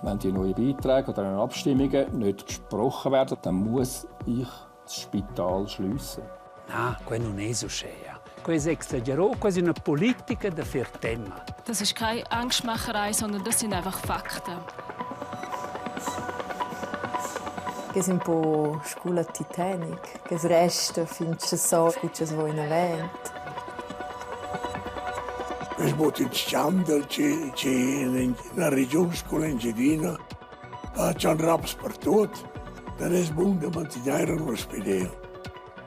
Wenn die neuen Beiträge oder Abstimmungen nicht gesprochen werden, dann muss ich das Spital schliessen. Na, quai nun es uschea. Quai es exagerò, quai es üna politica da fer temma. Das ist keine Angstmacherei, sondern das sind einfach Fakten. Che es ün po scu la Titanic, ch'es resta fin cha so cu cha's vo inavant. Es bod ün s-chandel chi chi in üna regiun scu l'Engiadina c'han raps per tuot, dann es bun da mantegnair l'ospidel.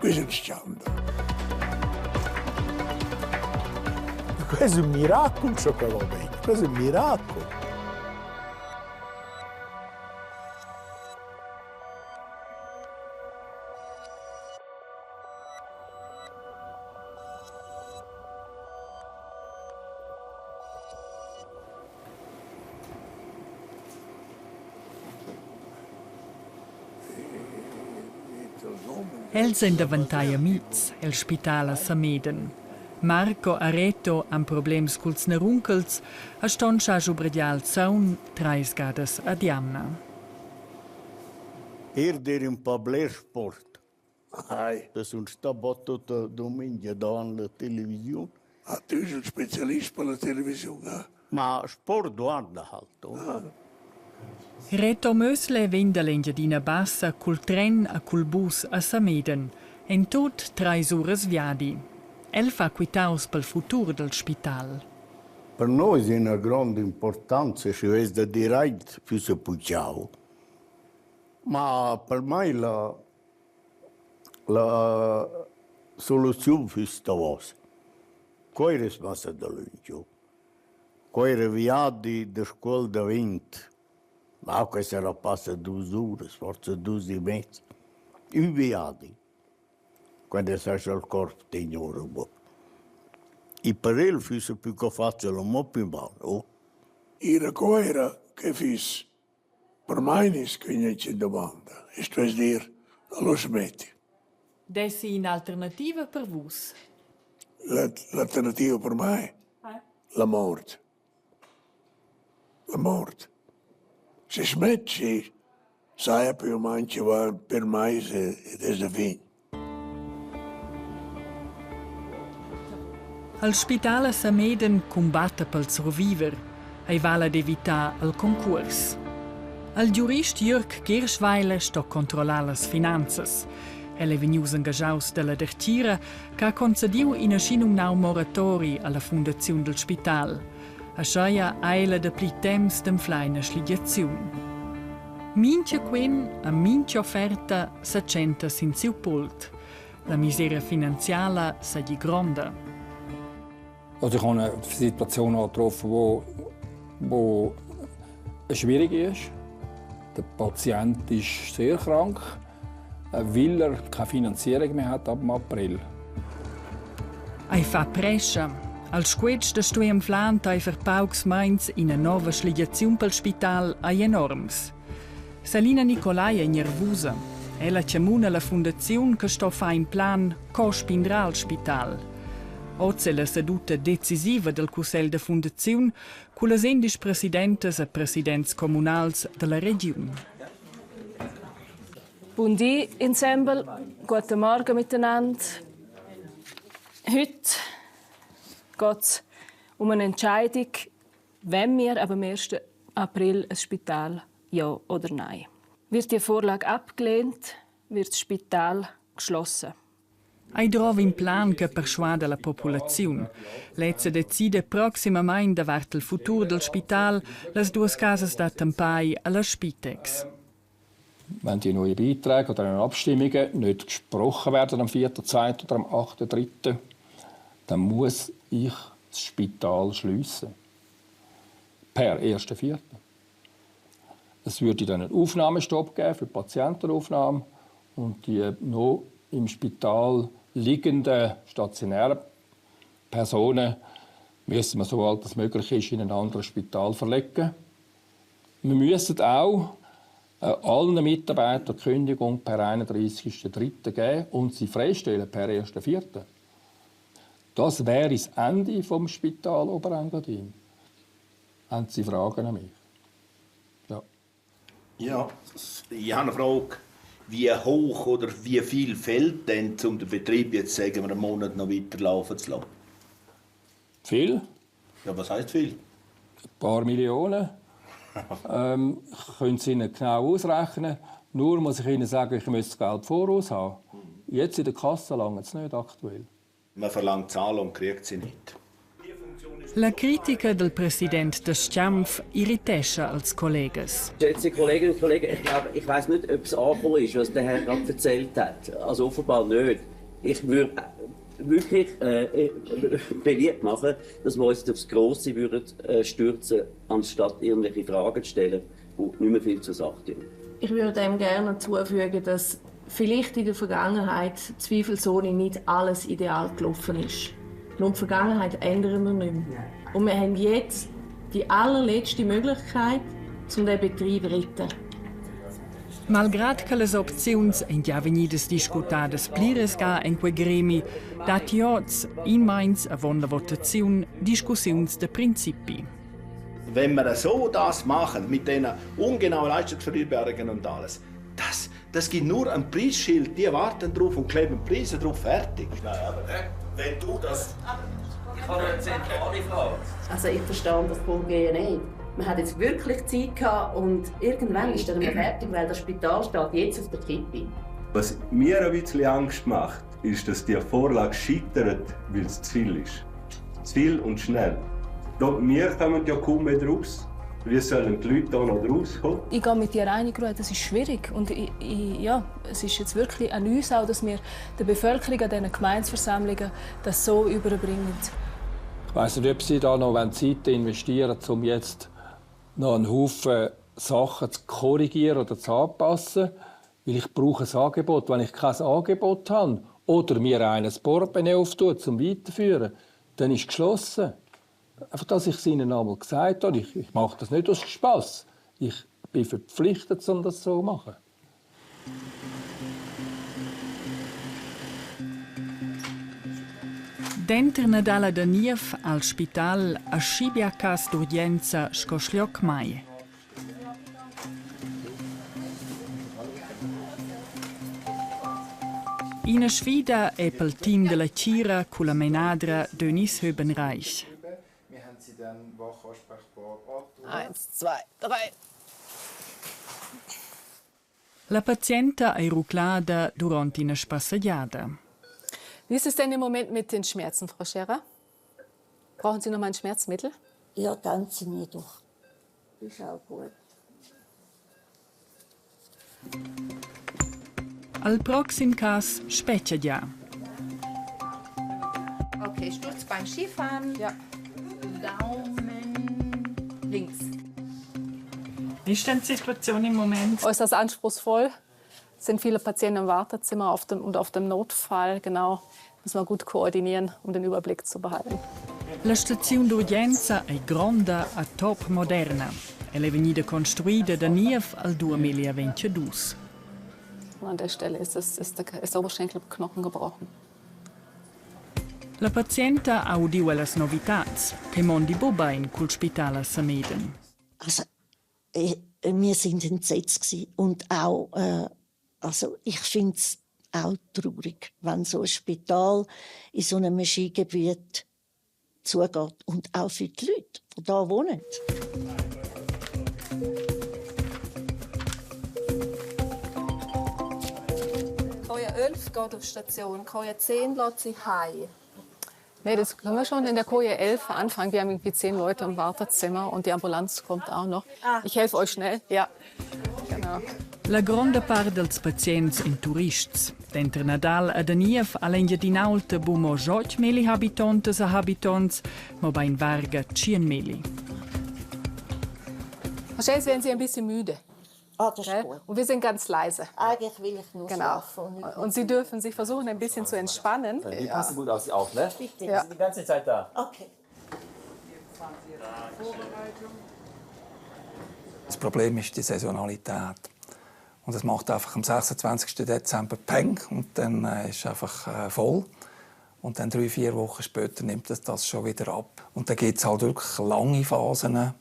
Quist es ün s-chandel. Quest è un miracolo ciò che va bene, questo è un miracolo. Els ein daventai amitgs el spital a Samedan. Marco e Reto han problems culs narunchels e ston schar schubregiar il saun treis gadas ad jamna. Ir dir ün pa bler sport. Da sun sta bod tutta dumengia davant la televisiun. Ah, tu es ün specialist per la televisiun, eh? Ma sport guarda halt, oh. Reto Mösle vegn dall'Engiadina Bassa cul tren e cul bus a Samedan, en tut treis uras viadi. El fa quitaus pel futur dal spital. Per noi es üna gronda importanza, schi vess da dir aint füssa puchau. Ma per mai la La soluziun füss davos. Quai es massa dalönch giò. Quai era viadi da Scuol davent. Ma quai sarà passa duos uras, forsa duos e mez. Ün viadi. Quando sa scha'l corp tegna oura bod. E per el füssa plü co facil amo plü mal, o? Ir a Cuoira, che füss Per mai nis que gnanc domanda e stuess dir, alura smetti. Dessi in'alternativa per vus? L'alternativa per mai? La mort. La mort. Se smet, schi saja più o main chi va per mais ed es a fin. Al spital a Samedan cumbatta pel surviver. Ei vala d'evitar il concuors. Al giurist Jürg Girschweiler sto controllar las finanzas. El ei vegnius engaschaus dalla dertgira che ha concediu ina schinumnau moratori alla fundaziun dil spital. Ascheia ha ella dapli temps d'anflar ina schligiaziun. Mintga quen e mintga offerta setschenta sin siu pult. La miseria finanziala seigi gronda. Also ich habe eine Situation angetroffen, wo, wo schwierig ist. Der Patient ist sehr krank, weil er keine Finanzierung mehr hat ab dem April. Ei fa prescha. Al squetsch da stuer anflar enteifer paucs meins ina nova schligiaziun pel spital ei enorms. Selina Nicolai ei nervusa. Ella chamuna la fundaziun che sto far in plan co spindrar il spital. Oz è la seduta decisiva dal cussegl da fundaziun cullas endisch presidentas e presidents communals dalla regiun. Bun di insembel, guten Morgen miteinander. Heute geht es um eine Entscheidung, wenn wir ab dem 1. April ein Spital ja oder nein. Wird die Vorlage abgelehnt, wird das Spital geschlossen. Ei drova in plan che perschuada la populaziun. Lezza decida proximamain davart il futur dal spital, las duas casas da attempai alla Spitex. Wenn die neuen Beiträge oder Abstimmungen nicht gesprochen werden am 4.2. oder am 8.3., dann muss ich das Spital schliessen. Per 1.4. Es würde dann einen Aufnahmestopp geben für die Patientenaufnahme und die noch im Spital liegenden stationären Personen müssen wir, sobald das möglich ist, in ein anderes Spital verlegen. Wir müssen auch allen Mitarbeitern die Kündigung per 31.03. geben und sie freistellen per 1.04. Das wäre das Ende vom Spital Oberengadin. Haben Sie Fragen an mich? Ja. Ja, ich habe eine Frage. Wie hoch oder wie viel fehlt denn, um den Betrieb jetzt, sagen wir, einen Monat noch weiterlaufen zu lassen? Viel? Ja, was heißt viel? Ein paar Millionen. Können Sie Ihnen genau ausrechnen. Nur muss ich Ihnen sagen, ich muss das Geld voraus haben. Jetzt in der Kasse langt es nicht aktuell. Man verlangt Zahlen und kriegt sie nicht. La critica del president da S-chanf irritescha als collegas. Geschätzte Kolleginnen und Kollegen, ich glaube, ich weiß nicht, ob es angekommen ist, was der Herr gerade erzählt hat. Also offenbar nicht. Ich würde wirklich beliebt machen, dass wir uns aufs Grosse würden, stürzen, anstatt irgendwelche Fragen zu stellen, die nicht mehr viel zur Sache tun. Ich würde dem gerne hinzufügen, dass vielleicht in der Vergangenheit zweifelsohne nicht alles ideal gelaufen ist. Nur die Vergangenheit ändern wir nicht mehr. Und wir haben jetzt die allerletzte Möglichkeit, um diesen Betrieb zu retten. Malgrad che las opziuns ein gia vegnidas discutadas pliras ga en quei gremi, datti oz, in meins avon la votaziun, discussiuns da principi. Wenn wir so das machen, mit diesen ungenauen Leistungsvereinbarungen und alles, das, das gibt nur ein Preisschild, die warten drauf und kleben Preise drauf, fertig. Nein, aber wenn du das... Ich habe eine zentrale Frage. Also ich verstehe das Vorgehen nicht. Man hat jetzt wirklich Zeit gehabt und irgendwann ist dann mal fertig, weil das Spital steht jetzt auf der Kippe. Was mir ein bisschen Angst macht, ist, dass die Vorlage scheitert, weil es zu viel ist. Zu viel und schnell. Da, wir kommen ja kaum mehr raus. Wie sollen die Leute da noch rauskommen? Ich gehe mit dir einig, Ruedi, das ist schwierig. Und ja, es ist jetzt wirklich an uns auch, dass wir der Bevölkerung an diesen Gemeindeversammlungen das so überbringen. Ich weiss nicht, ob Sie da noch Zeit investieren wollen, um jetzt noch einen Haufen Sachen zu korrigieren oder zu anpassen. Weil ich brauche ein Angebot. Wenn ich kein Angebot habe oder mir eines Portemonnaie auftut, zum Weiterführen, dann ist geschlossen. Einfach, dass ich es Ihnen einmal gesagt habe, ich mache das nicht aus Spass. Ich bin verpflichtet, um das so zu machen. Denter Nadal da niev al spital a schi bia cass d'urgenza sco schglioc mai. Ina sfida è pel team della tgira culla menadra Denise Höbenreich. Eins, zwei, drei. La pazienta ei ruclada duront ina spassegiada. Wie ist es denn im Moment mit den Schmerzen, Frau Scherer? Brauchen Sie noch mal ein Schmerzmittel? Ja, ganz Sie mir doch. Ist auch gut. Al proxim cass spetga gia. Okay, Sturz beim Skifahren. Ja. Daumen links. Wie ist denn die Situation im Moment? Äußerst anspruchsvoll. Es sind viele Patienten im Wartezimmer auf dem, und auf dem Notfall. Genau, müssen wir gut koordinieren, um den Überblick zu behalten. La staziun d'urgenza ei gronda a top moderna. Ella è vegnida construida da niev al 2022. An der Stelle ist, das, ist, der, ist der Oberschenkelknochen gebrochen. La pazienta ha udiu ellas novitads, che mondi buc bein cul spital a Samedan. Also, wir sind entsetzt gewesen und auch, also ich finde es auch traurig, wenn so ein Spital in so einem Skigebiet zugeht und auch für die Leute, die da wohnen. Koja 11 geht auf Station, Koja 10 lässt sie heim. Nee, das können wir schon in der Koje 11 anfangen. Wir haben irgendwie 10 Leute im Wartezimmer und die Ambulanz kommt auch noch. Ich helfe euch schnell. Ja, genau. La gronda part dals pazients èn turists. Denter Nadal a Daniev ha l'Engiadin'Aulta bu mo 8.000 habitontas e habitonts, mobein varga 100.000. Wahrscheinlich werden Sie ein bisschen müde. Ah, das ist gut. Und wir sind ganz leise. Eigentlich will ich nur Genau. schlafen. Und nicht Und Sie dürfen sich versuchen, ein bisschen zu entspannen. Die passen gut auf Sie auf, ne? Bitte. Die sind die ganze Zeit da. Okay. Das Problem ist die Saisonalität. Und es macht einfach am 26. Dezember Peng und dann ist einfach voll. Und dann 3, 4 Wochen später nimmt es das schon wieder ab. Und dann gibt's halt wirklich lange Phasen,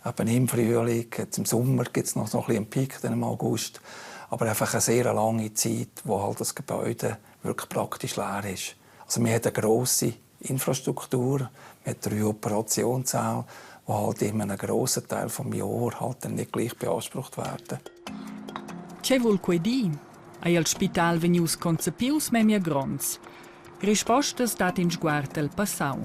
Eben im Frühling, jetzt im Sommer gibt es noch so ein bisschen einen Peak dann im August. Aber einfach eine sehr lange Zeit, wo halt das Gebäude wirklich praktisch leer ist. Also wir haben eine grosse Infrastruktur, wir haben drei Operationssäle, die halt in einem grossen Teil des Jahres halt dann nicht gleich beansprucht werden. Tgei vul quei dir? Ei il spital vegnius concepius memia gronds? Rispostas dat in sguard el passau.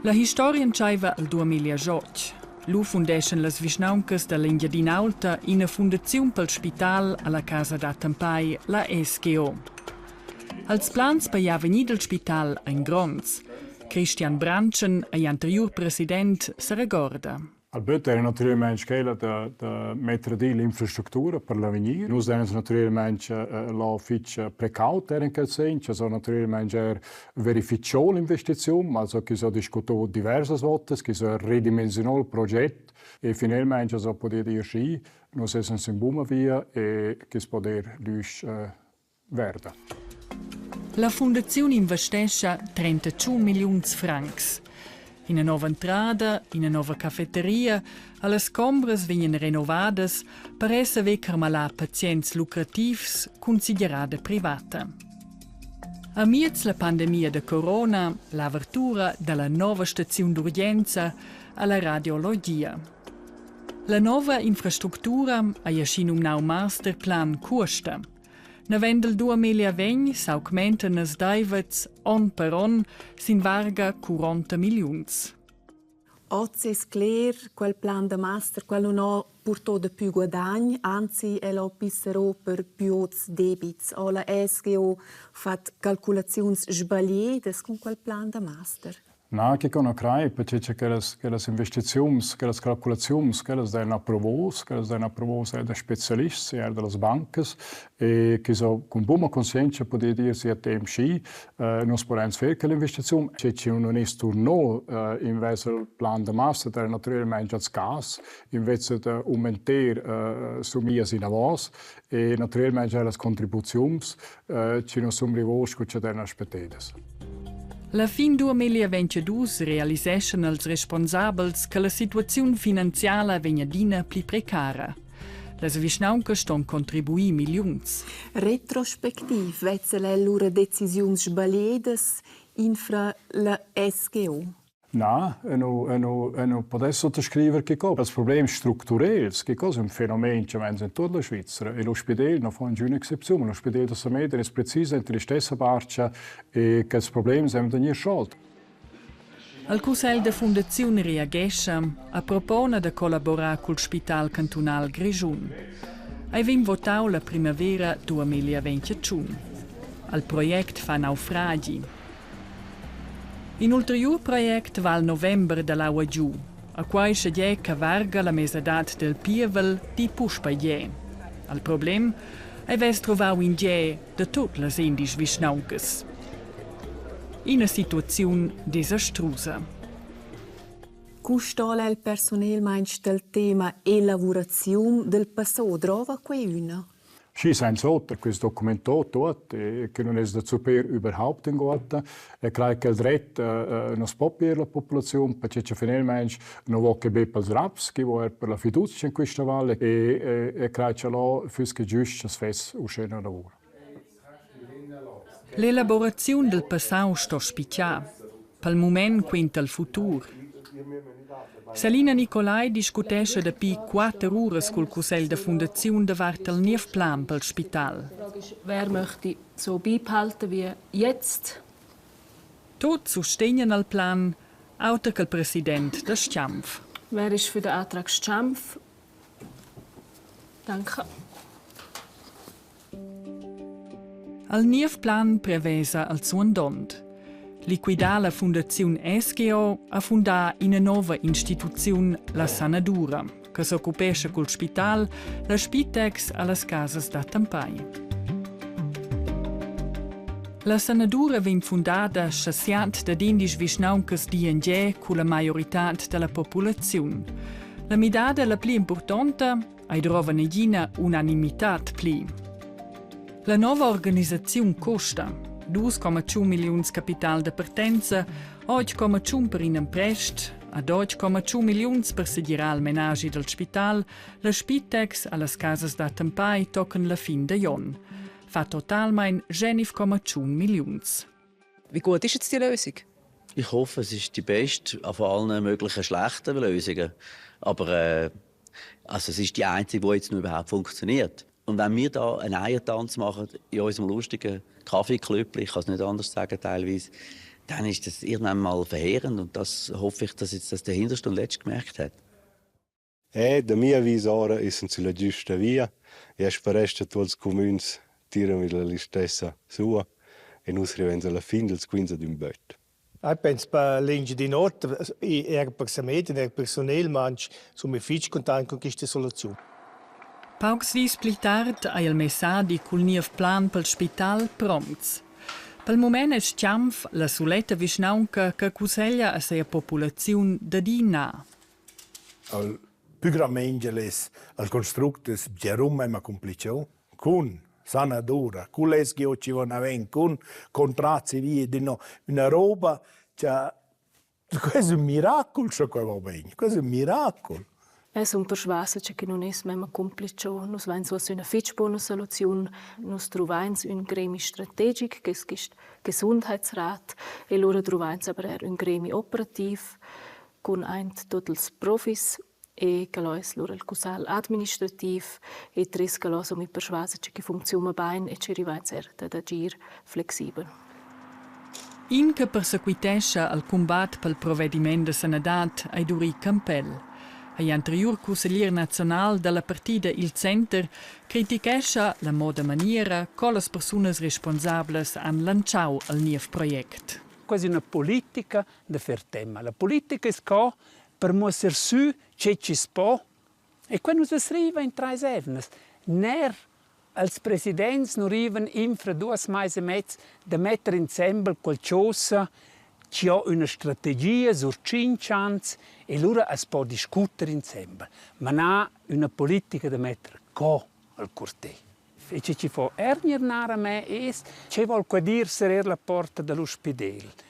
La historia entscheiva el 2008. Lu fundeschan las vischnauncas dall'Engiadin'Aulta ina fundaziun pel spital alla casa d'attempai, la SGO. Els plans per avegnir dal spital ein gronds. Christian Brantschen, ei anteriur president, seregorda. Al böt era natüralmaing quella da, da metter ad ir l'infrastructura per l'avegnir. Nus eran natüralmaing là fich precaut er in quel sen, cha so natüralmaing er verificho l'investiziun, also chi s'ho discuto diversas votas, chi s'ho redimensionò il proget e finalmaing so poder dir schi, nus essans in buna via e chi's po dir lüsch verda. La fundaziun investescha 31 milliuns francs. Ina nova entrada, ina nova cafeteria, las combras vegnan renovadas per esser carmalà pazients lucrativs cun segirada privata. Amiez la pandemia da corona, l'avertura dalla nova staziun d'urgenza alla radiologia. La nova infrastructura ei aschinumnau masterplan cuosta. Naven dal 2020 s'augmentan las daivets onn per onn sin varga 40 milliuns. Oz es cler, quel plan da master, quel nun ho purto dapü guadagn, anzi el ho pisserò per pü ots debits. Ho la SGO fat calculaziuns sbagliedas cun quel plan da master? Na, che non crei, perché che quellas, quellas investiziuns, quellas calculaziuns, quellas dean approvos, quellas dean approvos er da spezialists, er da las bancas e che so con buona conscienza poter dir sia temp schi, eh, nus podens fer quella investiziun. Che ci non es turno eh, invece il plan da massa, era naturalmente als gas, invece da aumenter eh, sumias in avos e naturalmente las contribuziuns eh, ci non sun rivos cu che erano aspettedas. La fin 2022 realiseschan els responsabels che la situaziun finanziala vegn adina pli precara. Las vischnauncas ston contribuir milliuns. Retrospectiv vezza el lura decisiuns sbagliedas infra la SGO. Na, eu nu, eu nu, eu nu podess suttascriver che co. Els problems structurels, che cosa è un fenomen che vains in tuot la Svizzera e l'ospidel non fa ingüna excepziun. L'ospidel da Sameder es precis enter l'istessa barcha e quels problems han da gnir scholt. Il cussegl da fundaziun reagescha e propona da collaborar cul Spital cantunal Grischun. Ei vegn votau la primavera 2021. Al project fa naufragi. In ulteriur project va il november dall'aua giu. A quai sche gie che varga la mesadad del pievel di puspei gie. Al problem ei vess trovau in gie da tut las indisch vischnauncas. Ina situaziun desastrusa. Cu sto el persunelmaing del tema elavuraziun del passò? Drova quei üna? Schi, sainz'oter, quist documentò tuot e che nun es da zupper überhaupt inguotta. E craj ch'el dret non s'po pier la populaziun, perche cha finalmaing non vo que be pels raps, chi vo eir per la fiduzcha in quista val e e craj cha là füss que giüst cha's fess uschè üna lavur. L'elaboraziun dal passau sto spitgar. Pel mument quinta il futur. Selina Nicolai discutescha dapi quatter uras cul cussegl da fundaziun davart il niev plan pel spital. Wer möchte so beibehalten wie jetzt? Tuts sustegnan al plan, auter che il president da Schianf. Wer ist für den Antrag Schianf? Danke. Al niev plan prevesa al suandont. Liquidar la fundaziun SGO ha fundà ina nova instituziun, la Sanadura, che s'occupescha cul spital, la Spitex a las casas da tampai. La Sanadura vegn fundada schassiant dad indisch vischnauncas d'ING culla maioritad dalla populaziun. La midada la pli impurtonta Ei drova negina unanimitad pli. La nova organisaziun costa 2,1 milliuns capital da partenza, 8,1 per in emprest. ad 8,2 milliuns per segirar il menaschi dal spital, la Spitex a las casas da attempai tochen la fin da Jon. Fa totalmein 9,1 milliuns. Wie gut ist jetzt die Lösung? Ich hoffe, es ist die beste von allen möglichen schlechten Lösungen. Aber äh, also es ist die einzige, die jetzt noch überhaupt funktioniert. Und wenn wir da einen Eiertanz machen in unserem lustigen Kaffeeklöppli, ich kann es nicht anders sagen teilweise, dann ist das irgendwann mal verheerend. Und das hoffe ich, dass jetzt das der Hinterste und Letzte gemerkt hat. E da mia vis ora essan sülla giüsta via e speresch cha tuots cumüns tiran vi la listessa sua e nus rivains alla fin dels quints ad ün böt. Ich penso per l'Engiadin'Ota, er per Samedin, er personalmaing, sun mi fich cuntaint cun quista soluziun. Paucs dis pli tard ei il messadi cul niev plan pel spital promts. Pel mument es Tschanf la suletta vischnaunca che cusseglia a sia populaziun da dir na. Al pü gramaing el es al construct es bgerum memma cumplicho cun sanadura, cul SGO chi vo davent, cun contrats e via di no. Üna roba cha que es ün miracul scha que vo bain, que es ün miracul. Eu sun persvasa cha que nun es memma cumplicho. Nus vains uossa üna fich buna soluziun. Nus truvains ün gremi strategic, que es quist Gesundheitsrat, e lura druvains aber eir ün gremi operativ cun aint tuot ils profis e che lo es lura il cussagl administrativ e tres che lo sun mi persvasa che funcziuna bain e che rivains eir dad agir flexibel. In che persequitescha al cumbat pel provediment da sanadad ei Duri Campell. Ei anteriur cusseglier nazional dalla partida Il Center critichescha la moda maniera co las persunas responsablas han lantschau al niev project. Quasi una politica da fer temma. La politica es co per muossar sü che chi's po e que nu s'es riva in trais eivnas. Ner als presidents nu rivan infra duos mais e mez da metter insembel qualchosa chi ho üna strategia sur tschinch ans e lura as po discuter insembel. Ma na üna politica da metter co al curté. E che chi fo eir gnir nar a me es, che voul que dir serrer la porta da l'ospidel?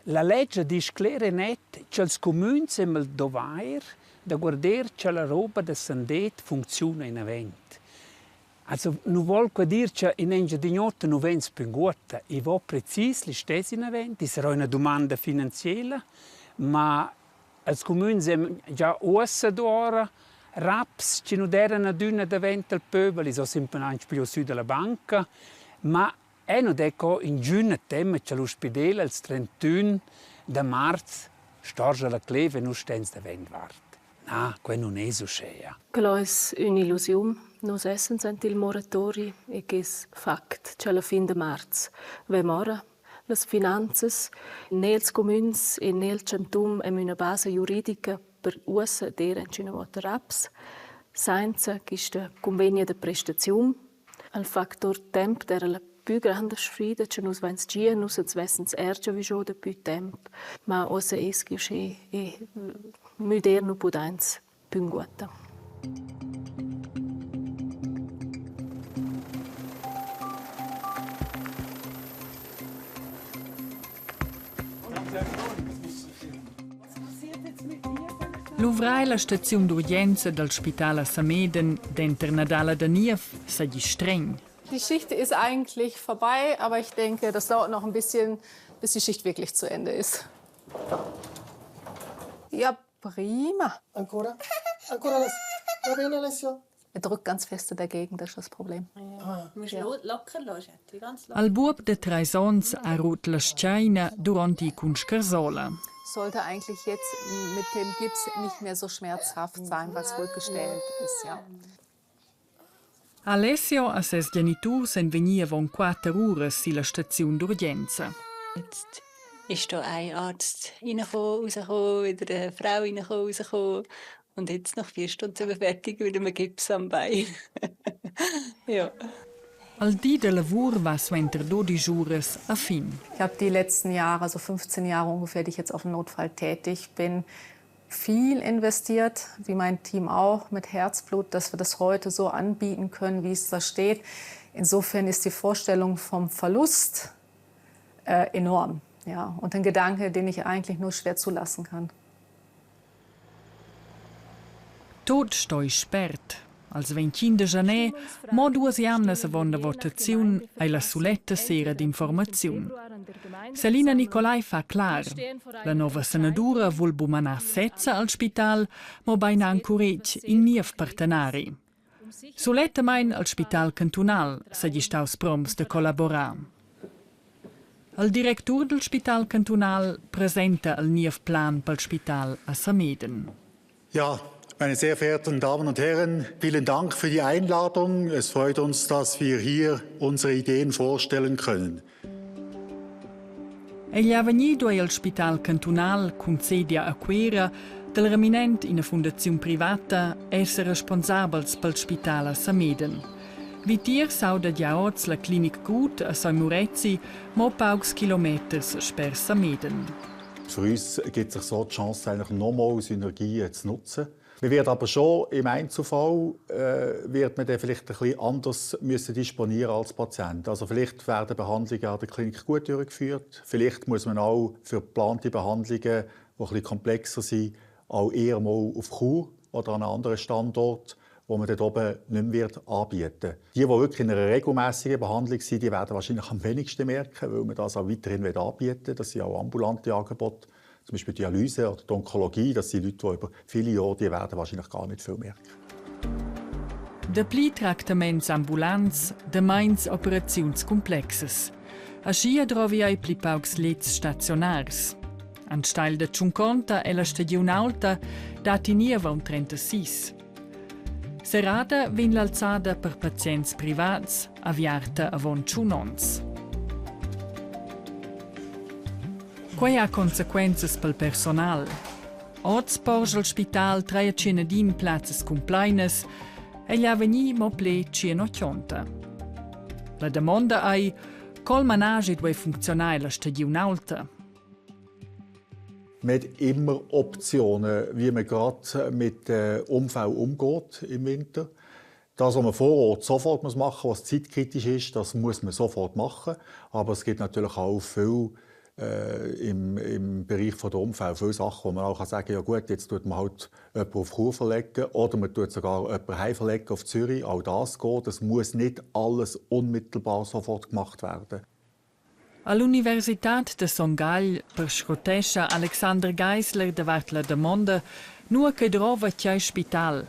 La ledscha disch cler e net cha'ls cumüns han il dovair da guarder cha la roba da sandet funcziuna inavant. Also nu voul que dir cha in Engiadin'Ota nu vegns pü ünguotta. I vo precis listess inavant, i sarà üna dumanda finanziela, ma els cumüns han già uossa d'uora raps chi nu d'eiran adüna davent dal pövel, i so simplamaing pigliò sü da la banca, ma Eu nu d'he co ingüna temma cha l'ospidel als 31 da marz storscha la clev e nus stens davent-vart. Na, quai nun es uschea. Quella es ün'illusiun. Nus essans aint il moratori e que es fact cha la fin da marz vem ora las finanzas. Nels cumüns e nel chantun hem üna basa giuridica per uossa der inchüna vota raps, sainza quista cunvegna da prestaziun. Il factur temp d'eira la pü granda sfida cha nus vains gia, nus ans vessans eir giavüschò dapü temp, ma uossa es que uschè e müder nu pudains pü ünguotta. Luvrar la staziun d'urgenza dal spital a Sameden denter Nadal e Daniev seigi stregn. Die Schicht ist eigentlich vorbei, aber ich denke, das dauert noch ein bisschen, bis die Schicht wirklich zu Ende ist. Ja, prima. Ancora? Ancora Alessio? Va bene Alessio? Er drückt ganz feste dagegen, das ist das Problem. Ah. Ja. Locker lassen, ganz Al buob de treis onns ha rut la stgeina duront ir cun scarsola. Sollte eigentlich jetzt mit dem Gips nicht mehr so schmerzhaft sein, was ruhiggestellt ist, ja. Alessio e ses geniturs ein vegni avon quater uras silla staziun d'urgenza. Jetzt ist da ein Arzt reingekommen, rausgekommen, wieder eine Frau reingekommen, rausgekommen. Und jetzt nach 4 Stunden sind wir fertig mit einem Gips am Bein. ja. Al di da lavur va suenter dudisch uras a fin. Ich habe die letzten Jahre, also 15 Jahre ungefähr, die ich jetzt auf dem Notfall tätig bin, viel investiert, wie mein Team auch, mit Herzblut, dass wir das heute so anbieten können, wie es da steht. Insofern ist die Vorstellung vom Verlust äh, enorm. Ja, und ein Gedanke, den ich eigentlich nur schwer zulassen kann. Tot stoi spert. Als 25 de janer, mo duas jamnas avon la votaziun, ei la suletta sera d'informaziun. Selina Nicolai fa clar: La nova sanadura vul bumanar sezza al spital, mobein ancuretg in niev partenari. Sulettamain al spital cantunal seigi staus prompts da collaborar. Il directur dal spital cantunal presenta il niev plan pel spital a Sameden. Ja, meine sehr verehrten Damen und Herren, vielen Dank für die Einladung. Es freut uns, dass wir hier unsere Ideen vorstellen können. Egl avegnir duei il spital cantunal cun sedia a Cuera dal reminent ina fundaziun privata esser responsabels pel spital a Sameden. Vitier s'auda gia oz la Klinik Gut a San Murezi, mo paucs kilometers sper Sameden. Für uns gibt sich so die Chance, eigentlich nochmal Synergien zu nutzen. Man wird aber schon im Einzelfall äh, wird man dann vielleicht ein bisschen anders müssen disponieren als Patient. Also vielleicht werden Behandlungen an der Klinik gut durchgeführt. Vielleicht muss man auch für geplante Behandlungen, die ein bisschen komplexer sind, auch eher mal auf Chur oder an einen anderen Standort, wo man dort oben nicht mehr wird anbieten Die, die wirklich in einer regelmäßigen Behandlung sind, die werden wahrscheinlich am wenigsten merken, weil man das auch weiterhin anbieten will. Das sind auch ambulante Angebote zum Beispiel Dialyse oder die Onkologie, das sind Leute, die über viele Jahre, die werden wahrscheinlich gar nicht viel merken. Dapli tractaments ambulants, dameins operaziuns cumplexas. Aschia drovi ei pli paucs lets stazionars. Anstagl da tschunconta ella stagiun aulta datti niev aunc 36. Serrada vegn l'alzada per pazients privats aviarta avon tschun onns. Quei ha consequenzas pel personal. Oz porscha il spital tschenadin plazzas cumpleinas, egl ha vegnì mo ple 180. La damonda ei, col managi duei funzionar la stagiun aulta. Man hat immer Optionen, wie man gerade mit dem Unfall umgeht im Winter. Das, was man vor Ort sofort machen muss, was zeitkritisch ist, das muss man sofort machen. Aber es gibt natürlich auch viel äh, im, im Bereich von der Unfälle viele Sachen, wo man auch kann sagen kann, ja gut, jetzt tut man halt jemanden auf Chur verlegen oder man tut sogar jemanden heimverlegen auf Zürich. Auch das geht. Es muss nicht alles unmittelbar sofort gemacht werden. All'Universitad da Son Gagl perscrutescha Alexander Geisler davart la damonda, nua che drova tgei spital.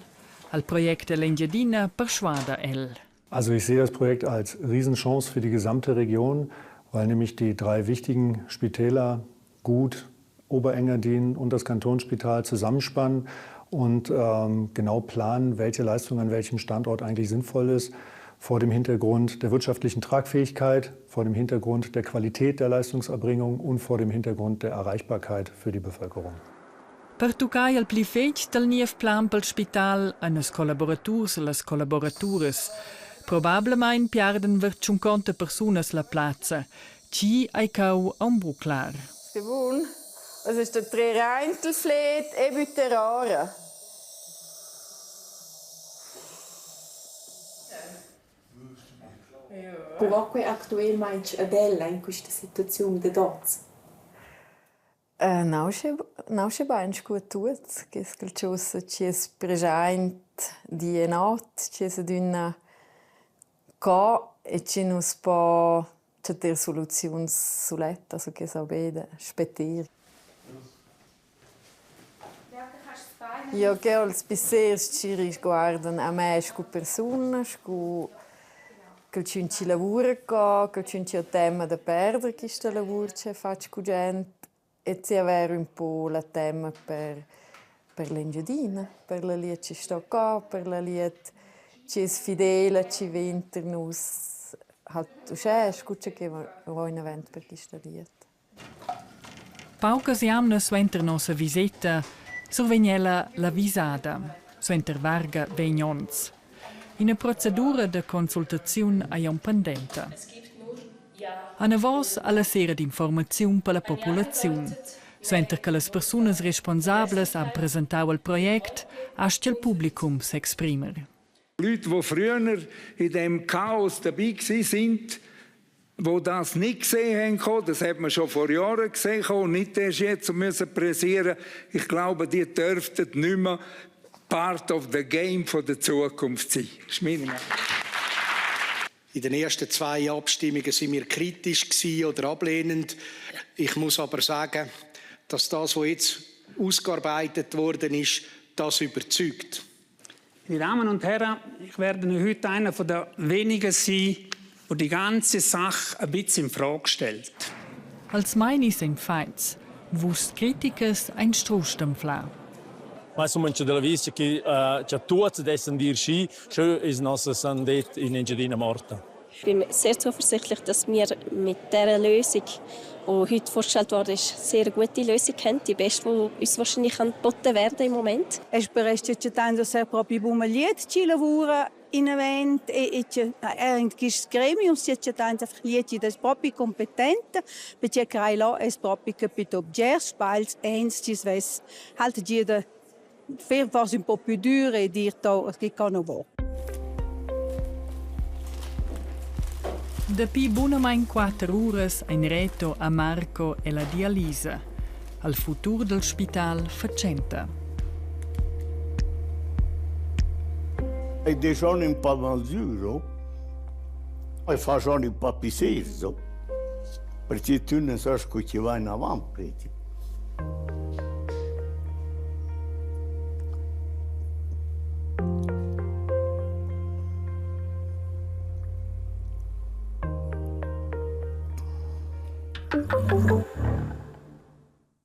Al project dell'Engiadina perschuada el. Also ich sehe das Projekt als Riesenchance für die gesamte Region, weil nämlich die drei wichtigen Spitäler Gut, Oberengadin und das Kantonsspital zusammenspannen und ähm, genau planen, welche Leistung an welchem Standort eigentlich sinnvoll ist, vor dem Hintergrund der wirtschaftlichen Tragfähigkeit, vor dem Hintergrund der Qualität der Leistungserbringung und vor dem Hintergrund der Erreichbarkeit für die Bevölkerung. Pertuccai al pli fetg dal niev plan pel spital ein ils collaboraturs e las collaboraturas. Probablamein piardan ver tschunconta persunas la plazza. Chi ei cau aunc buc clar. Bun. Es ist der Trereintelflet e Bütterare. Co va quei actualmaing ad ella in quista situaziun dad hoz? Äh, nausche nausche bain scu tuots, que es qualchosa chi es preschaint di e not, chi es adüna co e chi nu's po chatter soluziuns suletta, also que es auch be da spettir. Ja, que als pissers chi risguardan a me scu persuna, scu qualchün chi lavura co, qualchün chi ho temma da perder quista lavur ch'he fatg gugent e zieva ün po la temma per per l'Engiadina, per la liet chi sto co, per la liet chi es fidela, chi vegn tar nus halt uschè scu cha que vo inavant per quista liet. Paucas jamnas suenter nossa viseta survegn ella la visada, suenter varga vegn onns. Ina procedura da consultaziun ei aunc pendenta. Anavos alla sera d'informaziun per la populaziun. Suenter che las persunas responsablas han presentau il project, astga il publicum s'exprimer. Leute, die früher in dem Chaos dabei sind, wo das nicht gesehen haben, das hat man schon vor Jahren gesehen und nicht erst jetzt müssen pressieren. Ich glaube, die dürften nicht mehr. Part of the game von der Zukunft sein. Das ist meine Meinung. In den ersten zwei Abstimmungen sind wir kritisch oder ablehnend. Ich muss aber sagen, dass das, was jetzt ausgearbeitet worden ist, das überzeugt. Meine Damen und Herren, ich werde heute einer der wenigen sein, der die ganze Sache ein bisschen in Frage stellt. Als meinis ein feits, vus criticas ein strusch d'anflar. Ma insomma c'è della vista che uh, tuots dessan dir schi, schö es nossa sandet in Engiadina morta. Ich bin sehr zuversichtlich, dass wir mit dieser Lösung, die heute vorgestellt wurde, sehr gute Lösung haben, die beste, die uns wahrscheinlich geboten werden im Moment. Es beresta tanto ser proprio buma liet ci lavura in event e, e er in quist gremium si tanto lieti das proprio competente perché crei là es proprio capito bgers sbagls ens ci svess halt jeder fer fors un po più dur e dir to che can vo. Dapi bunamain quatter uras ein Reto a Marco e la dialisa. Al futur dal spital fatschenta. Ed è schon un po' malsuro e fa schon un po' pisser, so. Perché tu non sai co ci va in avanti.